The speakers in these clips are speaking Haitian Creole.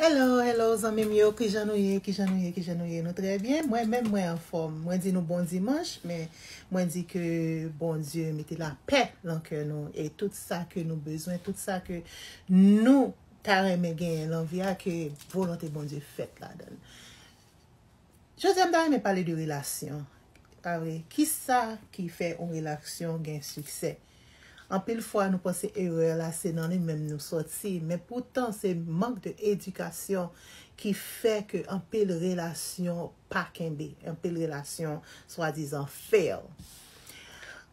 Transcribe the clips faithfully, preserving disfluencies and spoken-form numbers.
Hello, hello, zanmi m yo, kijan nou ye, kijan nou ye, kijan nou ye? Nou trè byen? Mwen menm, mwen anfòm. Mwen di nou bon dimanch, men mwen di ke Bondye mete lapè nan kè nou e tout sa ke nou bezwen, tout sa ke nou ta renmen genyen nan vi a, ke volonte Bondye fèt ladan l. Jodi a, m ta renmen pale de relasyon. Kisa ki fè yon relasyon gen siksè? Anpil fwa, nou panse erè la se nan li menm nou sòti, men poutan se mank de edikasyon ki fè ke anpil relasyon pa kenbe, anpil relasyon swadizan fail.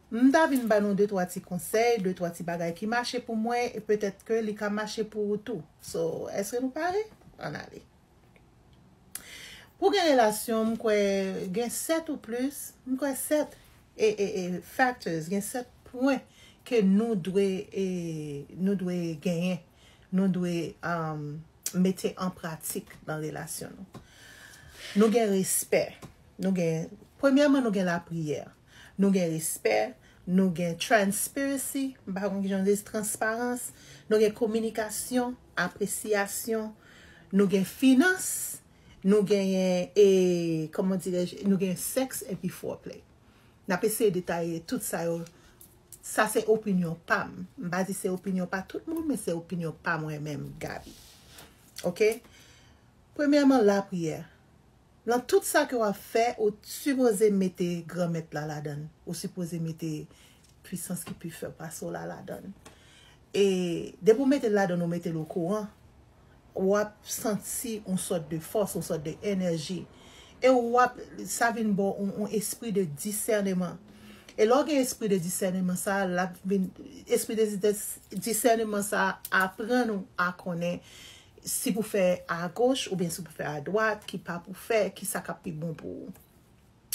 M ta vin ba nou de twa ti konsèy, de twa ti bagay ki mache pou mwen, e petèt ke li ka mache pou ou tou. So, èske nou pare? Ann ale. Pou gen relasyon, m kwè gen sèt ou plis, m kwè sèt e, e, e factors, gen sèt pwen ke nou dwe, e, nou dwe genyen, nou dwe um, mete an pratik nan relasyon nou. Nou gen respè. Nou gen, premyèman, nou gen lapriyè. Nou gen respè, nou gen transparency, m pa konn kijan di transparans, nou gen kominikasyon, apresyasyon, nou gen finans, nou genyen, e, kòman dirèj, nou gen sèks epi foreplay. N ap eseye detaye tout sa yo. Sa se opinyon pa m. M pa di se opinyon pa tout moun, men se opinyon pa mwen menm, Gaby. Oke? Premyèman, lapriyè. Nan tout sa ke w ap fè, ou sipoze mete Granmèt la ladan l. Ou sipoze mete pwisans ki pi fò pase w la ladan l. E depi w mete l ladan l, ou mete l okouran, w ap santi yon sòt de fòs, yon sòt de enèji. E w ap, sa vin ba w yon, yon espri de disèneman. E lè w gen espri de disèneman sa, l ap vin, espri de, de disèneman sa aprann ou a konnen si pou fè agoch oubyen si pou fè adwat, ki pa pou fè, ki sa k ap pi bon pou ou.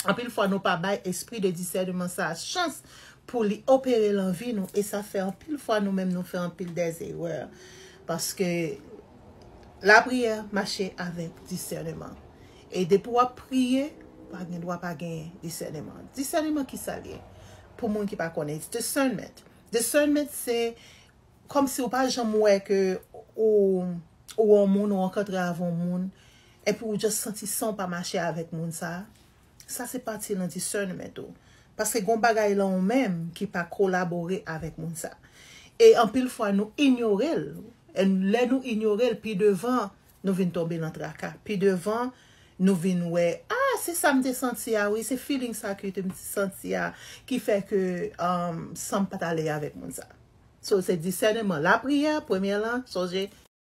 Anpil fwa, nou pa bay espri de disèneman sa a chans pou li opere lan vi nou, e sa fè anpil fwa nou menm nou fè anpil dèzerè. Paske lapriyè mache avèk disèneman. E depi w ap priye, pa gen dwa pa gen disèneman. Disèneman, ki sa l ye? Pou moun ki pa konnen, it's discernment. Discernment, se kòmsi ou pa janm wè ke ou, ou wè yon moun, ou rankontre avè yon moun, epi ou just santi san w pa mache avèk moun sa, sa se pati nan discernment ou. Paske gon bagay lan ou menm ki pa kolabore avèk moun sa. E anpil fwa, nou inyore l. E lè nou inyore l, pi devan, nou vin tonbe nan traka. Pi devan, nou vin wè, ah, se sa m te santi a, wi, se feeling sa ke te m santi a, ki fè ke um, san m pa t ale avèk moun sa. So, se disèneman. Lapriyè, premye lan, sonje,